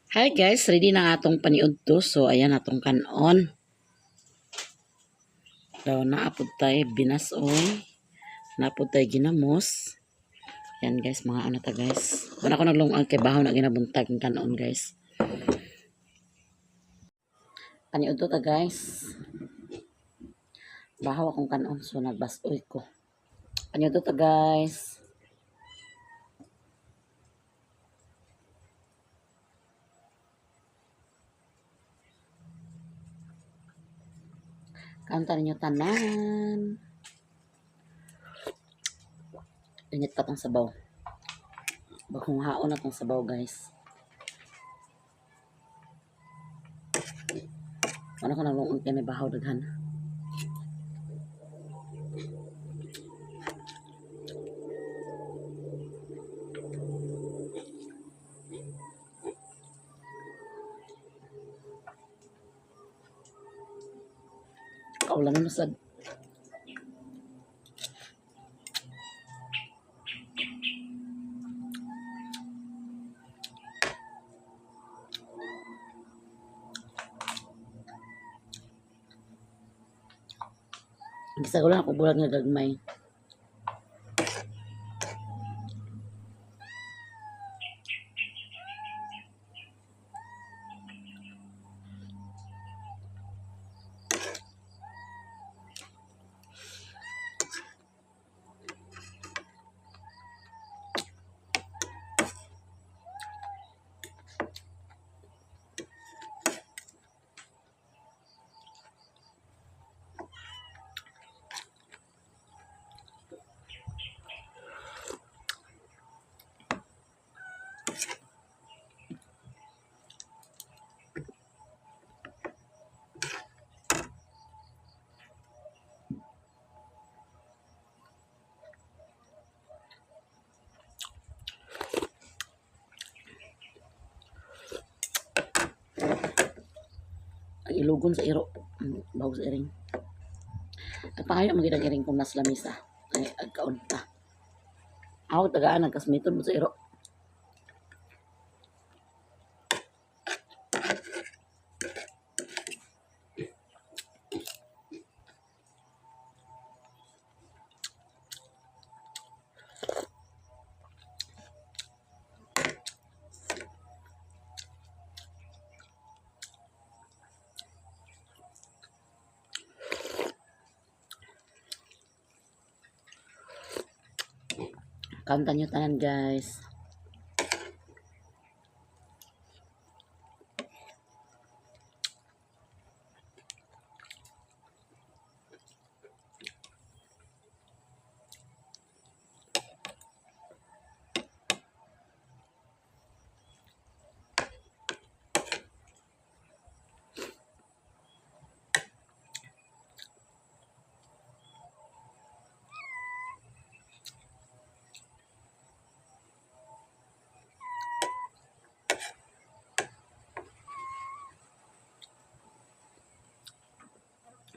Hi guys, ready na ang atong paniudto. So ayan atong kanon. Daw naapod tay binasoy. Naapod tay ginamos. Yan guys, mga ano ta guys. Wala ko naglungag kay bahaw na ginabuntag ang kanon guys. Paniudto ta guys. Bahaw akong kanon so nagbasoy ko. Paniudto ta guys. Kanta ninyo tanan. Init pa tong sabaw. Bagong haon na tong sabaw guys. Ano ko nalungog kay may bahaw daghan. Kaulan na sad. Gisa ko lang ako bulag nga gagmay. Ang ilugon sa iro. Bahog sa iring. Nagpangayo mo gid ang iring kung nas lamisa. Ay, agkaon ta. Ako tagaan ang kasmiton mo sa iro. Kanta nyo tanan guys.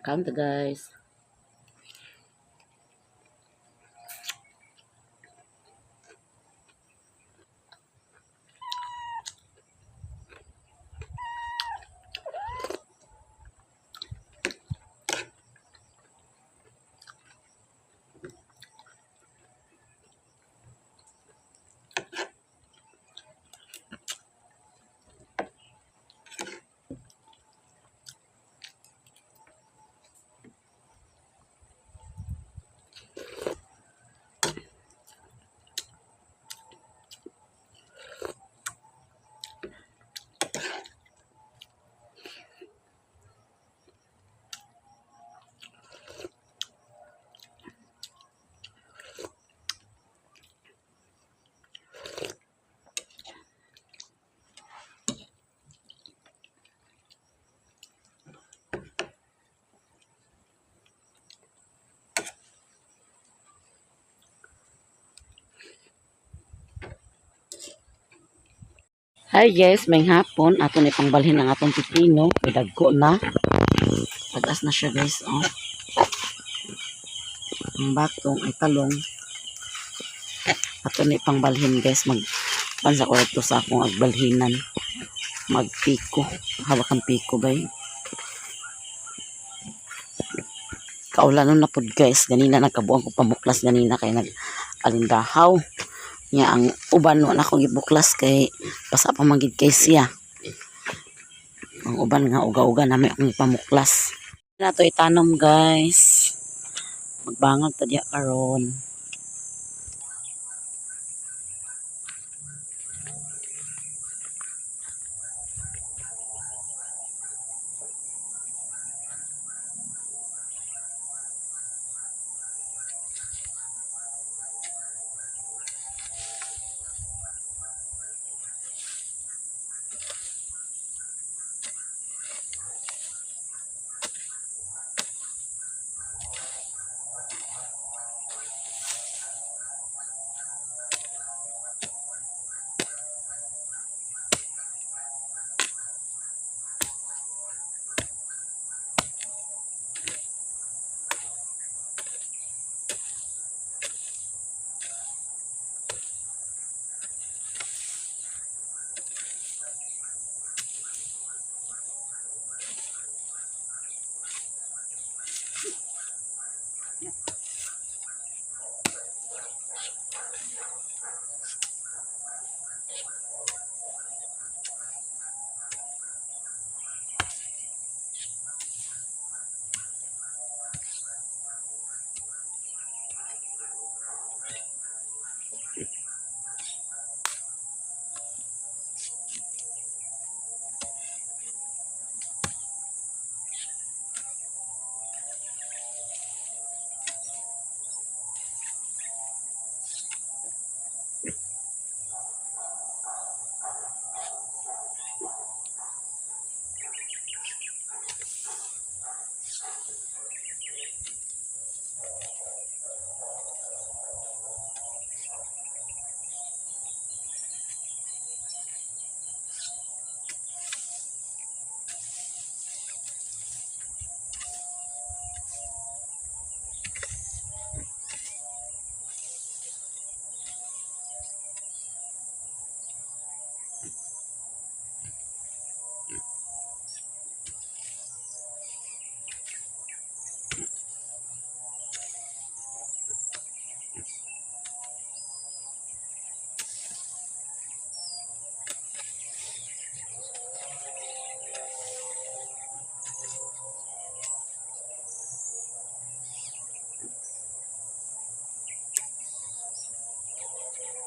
Kanta guys. Hi guys, may hapon. Ato na ipangbalhin ang atong pipino. Pidagko na. Tagas na siya guys. Oh. Ang batong ay talong. Ato na ipangbalhin guys. Magpansa ko ito sa akong agbalhinan. Magpiko. Hawak ang piko bay. Kaulanon na pud, guys. Ganina nagkabuang ko pamuklas ganina kay nag alindahaw. Nya ang uban wala ko gibuklas kay basa pa man gid kay siya. Ang uban nga uga-uga nami akong ipamuklas. Nato itanom, guys. Magbangag ta diya karon.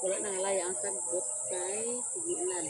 Wala nang alaya ang sagbot kay sigulan.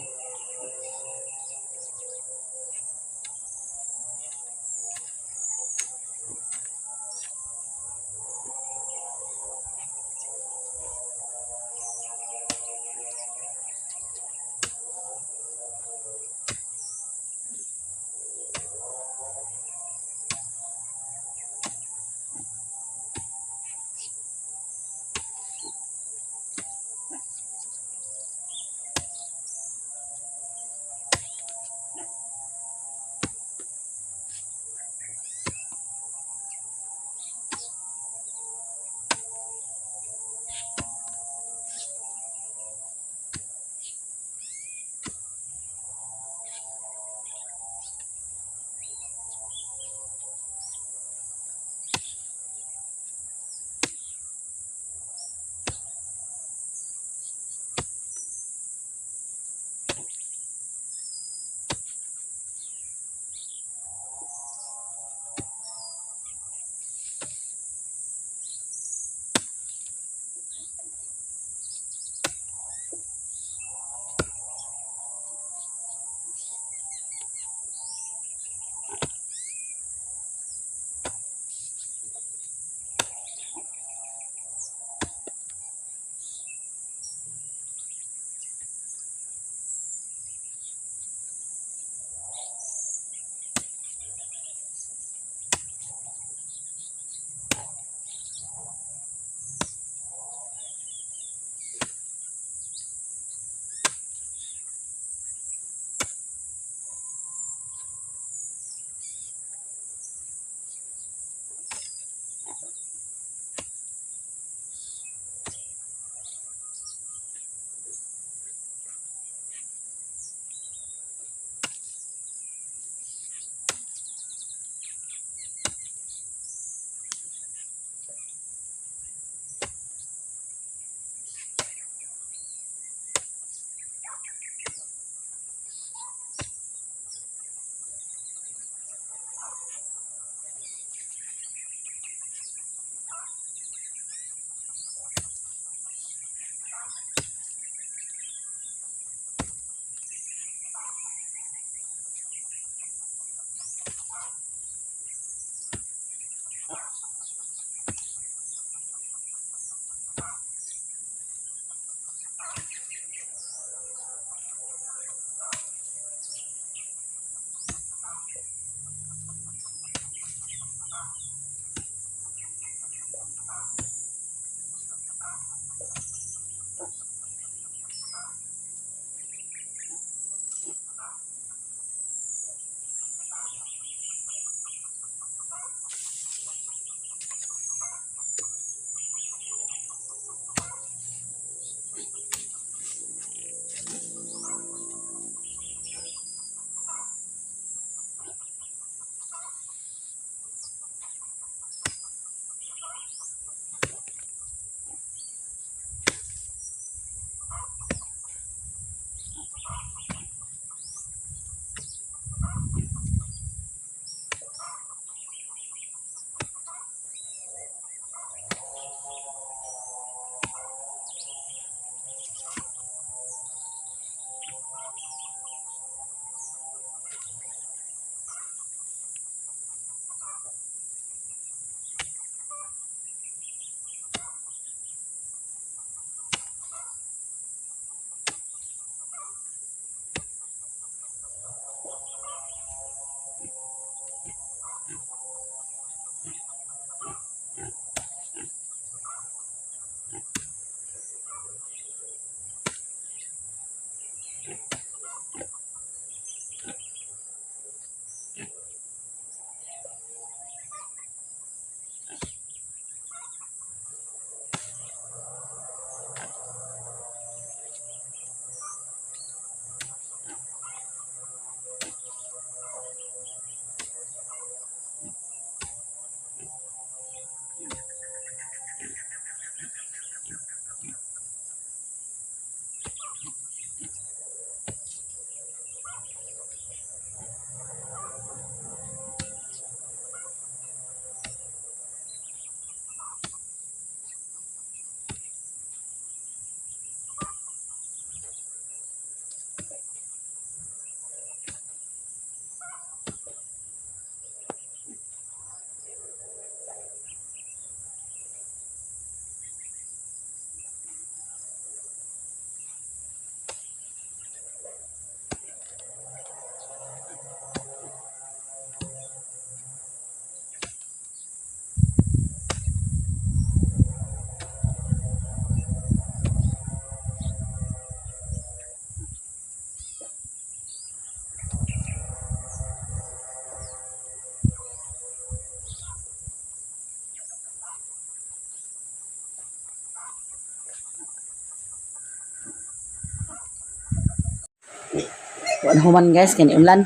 Kuan human guys, kani ulan.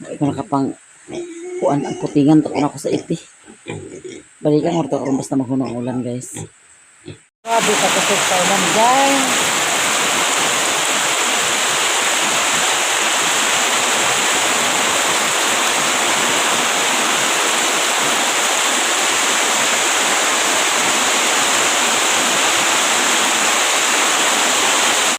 Di ko nakapang kuan ang putingan to ako sa ipi. Balikan ko to karon basta maghunong ang ulan, guys. Grabe ka kusog sa ulan, guys.